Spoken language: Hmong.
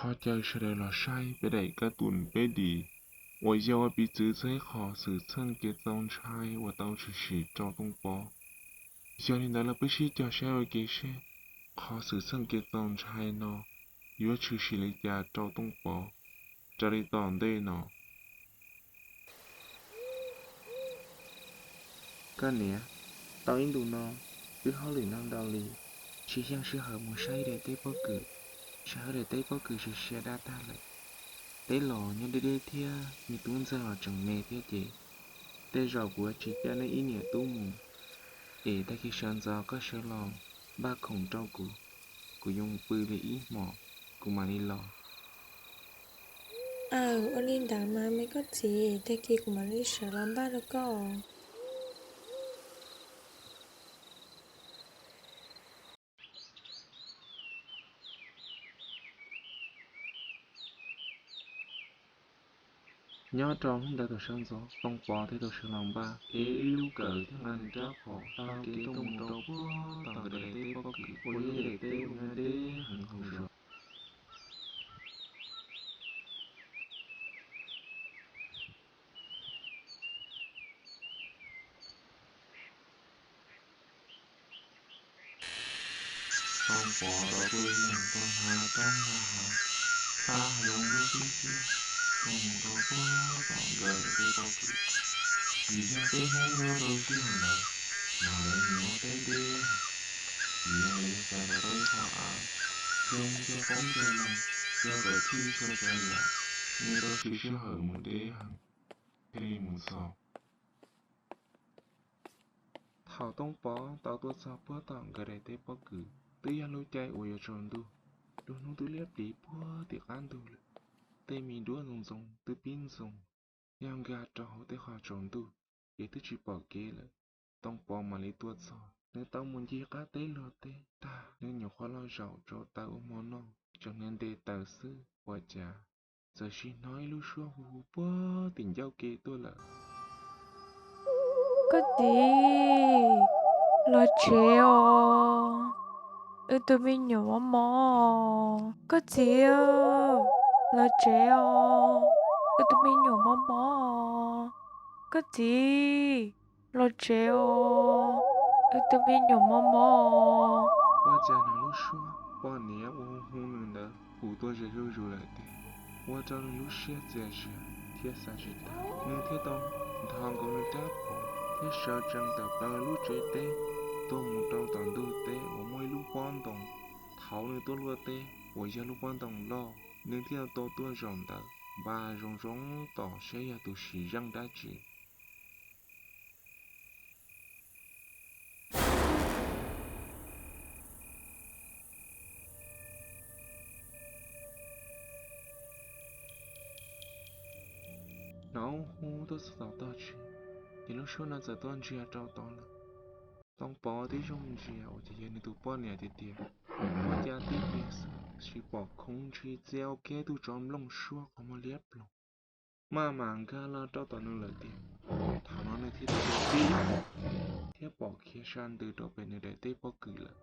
Ua caw sawv daws los saib peb daim kab tum peb dim uas yog ua piv txwv txog ib qho xwm txheej kev txaus ntshai uas tau tshwm sim rau Tooj Pov. Yog li ntawd los peb sib cog saib ua ke seb qhov xwm txheej kev txaus ntshai no yuav tshwm sim li cas rau Tooj Pov raws li tom ntej no. Koj niam, tau ib ntus no, wb hauj lwm no ntau li, tsis yeej sij hawm mus saib daim teb pob kws, sij hawm daim teb pob kws sia sia dab tag lawm. Teb los nyob deb deb thiab me tub ntxawg los tseem me thiab ces tej zaum kuv yuav tsis coj nej ib niam tub mus, es tag kis sawv ntxov koj sawv los npaj khoom rau kuv, kuv yuav mus pw li ib hmos, kuv mam li los. Aw, ua li ntawd mas me koj txiv, tag kis kuv mam li sawv los npaj rau koj. Nyob rau hnub ntawd thaum sawv ntxov Tooj Pov thiaj tau sawv los npaj, ev ib lub kawm thiab nqa nws rab phom taug kev tuaj mus rau puag tom nkawd daim teb pob kws uas yog daim teb uas nyob deb heev hauv zos. Tooj Pov tau tuaj ib leeg tuaj hla roob hla hav, thaj hlo lub xib xib, tuaj mus rau puag tom nkawd daim teb pob kws. Vim yog peb Hmoob nyob rau sij hawm ntawd mas lawv nyiam ua teb deb, vim yog lawv yuav xav kom tau ib qho av zoo coj poob coj loo, coj kom txhij txhua tsav yam, nws tau tsis sij hawm mus deb heev, thiaj li mus txog. Thaum Tooj Pov tau tuaj txog puag tom nkawd daim teb pob kws, twb yog lub caij uas yuav tsaus ntuj, lub hnub twb liab pliv puag tim qab ntug lawm. Tej me duab ntxoov ntxoov twb pib ntxoov, yog nkag rau hauv tej qhov tsaus ntuj ces twb tsis pom kev lawm. Tooj Pov mam li tuaj txog, nws tau mus ncig qab teb luag teb tag, nws nyuam qhuav los zaum rau taws ua hmo noj, tseem hniav nte taws xwb ua cas txawm sis hnov ib lub suab hu hu puag tim ncauj ke tuaj lawm. Koj txiv, los tsev os, wb tus me nyuam mob mob. Koj txiv, los tsev os, wb tus me nyuam mob mob. Koj txiv, los tsev os, wb tus me nyuam mob mob. Ua cas hnov lub suab poj niam uas hu hu nws ntawd hu tuaj ze zuj zus lawm tiag, ua rau nws lub siab txias zias thiab xav tsis tag. Nws thiaj tau nthos nkaus nws rab phom thiab sawv tsees tawm plaws lub tsev teb tuaj mus rau tom ntug teb uas muaj ib lub pob ntoo. Thaum nws tuaj luaj teb uas yog lub pob ntoo loj, nws thiaj tau tuaj zaum ntawd npaj zoo zoo tos saib yog tus sim zeej dab tsi. Hnov hu tuaj txog tom tog tsev, ces lub suab no txawm tuaj ntsia rau tod lawm. Tooj Pov tib zoo ntsia ua cas yog nws tus poj niam tiag tiag. Ua cas tib pliag xwb sis pom khoov ntshis txia ua kiag tus tsov nplooj suab qhov muag liab ploog maj mam nkag los rau tom nws lawm tiag. Thaum no nws thiaj tau tib thiab pom khiav sab ntws rau pem nws daim teb pob kws lawm.